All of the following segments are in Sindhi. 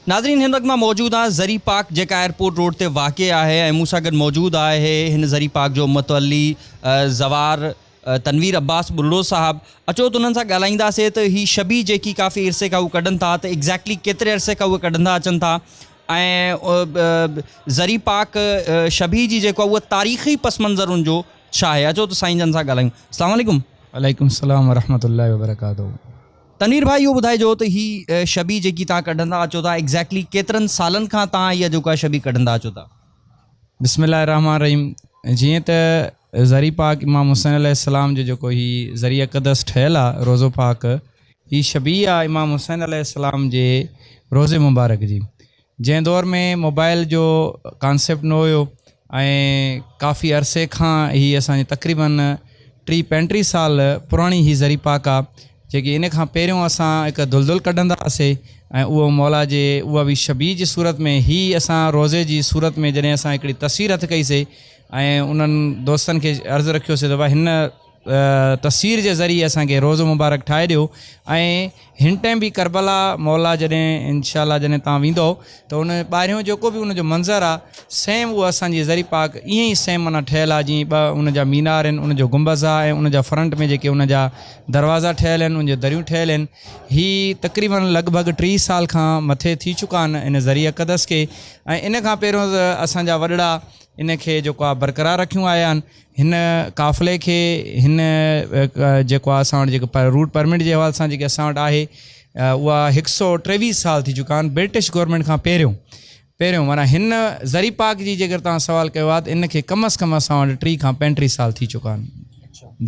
ناظرين هن وقت مان موجود آهيان زري پارڪ جيڪا ايئرپورٽ روڊ تي واقع آهي ۽ مون سان گڏ موجود آهي هن زري پارڪ جو متولي زوار تنوير عباس ٻرڙو صاحب اچو ته انهن سان ڳالهائينداسي ته هي شبيهه جيڪي ڪافي عرصي کان هو ڪڍن ٿا ته ايگزيڪٽلي ڪيتري عرصي کان اهي ڪڍندا اچن ٿا ۽ زري پارڪ شبيهه جي جيڪو آهي اهو تاريخي پس منظر ان جو ڇا آهي اچو ته سائين جن سان ڳالهايون السلام عليڪم. وعليڪم السلام ورحمة الله وبرڪاته. تنوير ڀائي اهو ٻڌائجو ته هي شبيهه جيڪي توهان ڪڍندا اچو ٿا ايگزيڪٽلي ڪيترن سالن کان توهان اها جيڪا شبيهه ڪڍندا اچو ٿا؟ بسم الله الرحمٰن الرحيم جيئن ته ضريح پاڪ امام حسين عليه السلام جو جيڪو هي ضريح اقدس ٺهيل آ روضو پاڪ هي شبيهه آ امام حسين عليه السلام جي روضي مبارڪ جي جنهن دور ۾ موبائل جو ڪانسيپٽ نه هيو ۽ ڪافي عرصي کان هي اسان جي تقريبن ٽيهه پنٽيهه سال پراڻي هي ذري پاڪ آ جيڪي ان کان پهريون اسان هڪ دلدل ڪڍندا هئاسي ۽ اهو مولا جي اها به شبيهه جي صورت ۾ هي اسان روضي جي صورت ۾ جڏهن اسان هڪڙي تصوير هٿ ڪئي سي ۽ انهن دوستن کي عرض رکيوسي ته ڀاء هن تصوير جي ذريعي اسان کي روضو مبارڪ ٺاهي ڏيو ۽ هن ٽائيم به ڪربلا مولا جڏهن انشاء الله جڏهن تان ويندو ته ان ٻاهريون جيڪو به ان جو منظر آ سيم اهو اسان جي ذري پاڪ ائين ئي سيم معنيٰ ٺهيل آ جيئن ٻه ان جا مينار آهن ان جو گنبذ آ ۽ ان جا فرنٽ ۾ جيڪي ان جا دروازا ٺهيل آهن ان جون دريون ٺهيل آهن هي تقريبن لڳ ڀڳ 30 سال کان مٿي ٿي چڪا آهن ان ذري اقدس کي ۽ ان کان پهريون ته اسان جا وڏڙا ان کي جيڪو آ برقرار رکيون آيا آهن هن قافلي کي هن جيڪو آهي اسان وٽ جيڪو روٽ پرمٽ جي حوالي سان جيڪي اسان وٽ آهي اها هڪ سو 23 سال ٿي چڪا آهن برٽش گورنمينٽ کان پهريون پهريون معنيٰ هن زري پاڪ جي جيڪر توهان سوال ڪيو آهي ته ان کي ڪم از ڪم اسان وٽ 30 کان 35 سال ٿي چڪا آهن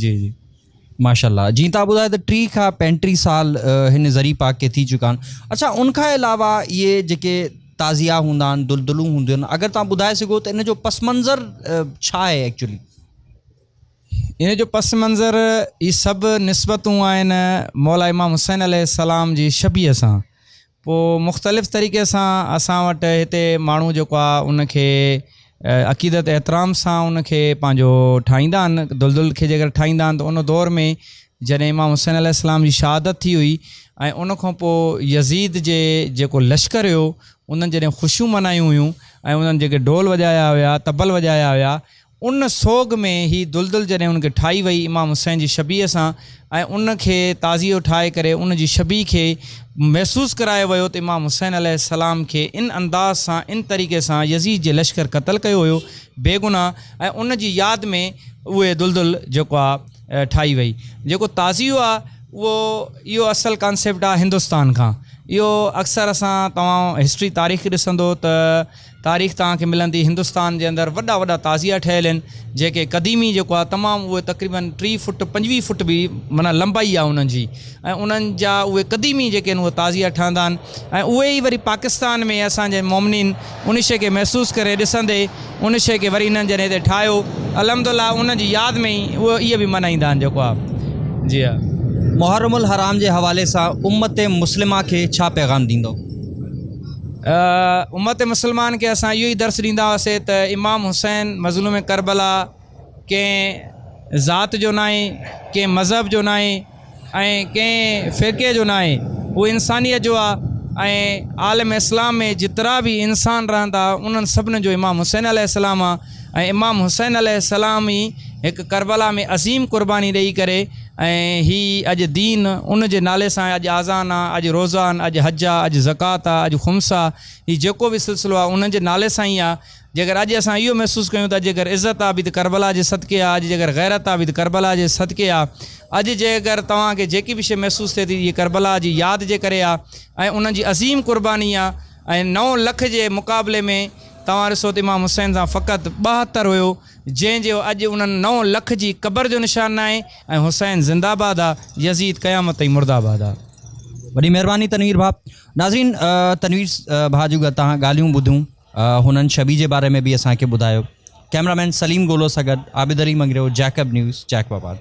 جي جي. ماشاءالله جيئن توهان ٻڌايو ته 30 کان 35 سال هن ذري پاڪ کي ٿي چڪا آهن اڇا ان کان علاوه اهي جيڪي تعزيا هوندا آهن دلدلون هونديون آهن اگر توهان ٻڌائي سگهو ته ان جو پس منظر ڇا آهي ايڪچولي. ان جو پس منظر هي سڀ نسبتون آهن مولا امام حسين عليه السلام جي شبيهه سان پوء مختلف طريقي سان اسان وٽ هتي ماڻهو جيڪو آهي ان کي عقيدت احترام سان ان کي پنهنجو ٺاهيندا آهن دلدل کي جيڪر ٺاهيندا آهن ته ان دور ۾ جڏهن امام حسين عليه السلام جي شهادت ٿي هئي ۽ ان کان پوء يزيد جي جيڪو لشڪر هيو انهن جڏهن خوشيون منايون هيون ۽ انهن جيڪي ڍول وڄايا هيا طبل وڄايا هيا ان سوڳ ۾ هي دلدل جڏهن ان کي ٺاهي وئي امام حسين جي شبيهه سان ۽ ان کي تعزيو ٺاهي ڪري ان جي شبيهه کي محسوس ڪرايو ويو ته امام حسين عليه السلام کي ان انداز سان ان طريقي سان يزيد جي لشڪر قتل ڪيو هيو بيگناهه ۽ ان جي ياد ۾ اهي دلدل جيڪو آ ٺاهي وئي جيڪو تعزيو آ اهو اهو اصل ڪانسيپٽ آ هندستان کان اهو اڪثر اسان توهان هسٽري تاريخ ڏسندو ته تاريخ توهان کي ملندي هندستان جي اندر وڏا وڏا تعزيا ٺهيل آهن جيڪي قديمي جيڪو آهي تمام اهي تقريبن 30 فٽ 25 فٽ به معنيٰ لمبائي آهي انهن جي ۽ انهن جا اهي قديمي جيڪي آهن اهي تعزيا ٺهندا آهن ۽ اهي ئي وري پاڪستان ۾ اسان جي مومنين ان شيء کي محسوس ڪري ڏسندي ان شيء کي وري انهن جڏهن هتي ٺاهيو الحمد لله انهن جي ياد ۾ ئي اهي اهي به ملهائيندا آهن جيڪو آهي جي ها. محرم الحرام جي حوالي سان امت مسلمه کي ڇا پيغام ڏيندؤ؟ امت مسلمان کي اسان اهو ئي درس ڏيندا هئاسي ته امام حسين مظلوم ڪربلا ڪنهن ذات جو ناهي، ڪنهن مذهب جو ناهي ۽ ڪنهن فرقي جو ناهي، هو انسانيت جو آهي ۽ عالم اسلام ۾ جيترا به انسان رهن ٿا انهن سڀني جو امام حسين عليه السلام آهي ۽ امام حسين عليه السلام ئي هڪ ڪربلا ۾ عظيم قرباني ڏئي ڪري ۽ هي اڄ دين ان جي نالي سان اڄ آذان آ، اڄ روزا آهن، اڄ حج آ، اڄ زڪوات آ، اڄ خمس آ، هي جيڪو به سلسلو آ انهن جي نالي سان ئي آ. جيڪر اڄ اسان اهو محسوس ڪيون ته اڄ جيڪر عزت آ به ته ڪربلا جي صدقي آ، اڄ جيڪر غيرت آ به ته ڪربلا جي صدقي آ، اڄ جيڪر توهان کي جيڪي به شيء محسوس ٿئي ٿي اهي ڪربلا جي ياد جي ڪري آ ۽ انهن جي عظيم قرباني آ ۽ نو لک جي مقابلي ۾ توهان ڏسو ته امام حسين سان فقط 72 هيو جنهن جو اڄ انهن نو لک جي قبر جو نشان ناهي ۽ حسين زنده باد آ يزيد قيامت تائين مرده باد آ. وڏي مهرباني تنوير ڀاء. ناظرين تنوير ڀاء جون توهان ڳالهيون ٻڌيون هنن شبي جي باري ۾ به اسان کي ٻڌايو ڪئميرا مين سليم گولو سان گڏ Abid Ali Mangrio Jacob news Jacob آباد.